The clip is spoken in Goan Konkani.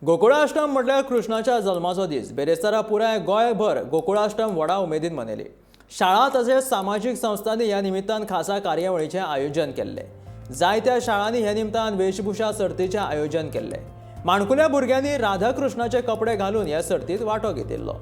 गोकुळाश्टम म्हटल्यार कृष्णाच्या जल्माचो दीस. बेरेस्तारा पुराय गोंयभर गोकुळाश्टम व्हडा उमेदीन मनयली. शाळा तशेंच सामाजीक संस्थांनी ह्या निमित्तान खासा कार्यावळीचें आयोजन केल्लें. जायत्या शाळांनी ह्या निमतान वेशभूषा सर्तीचें आयोजन केल्लें. माणकुल्या भुरग्यांनी राधाकृष्णाचे कपडे घालून ह्या सर्तीत वांटो घेतिल्लो.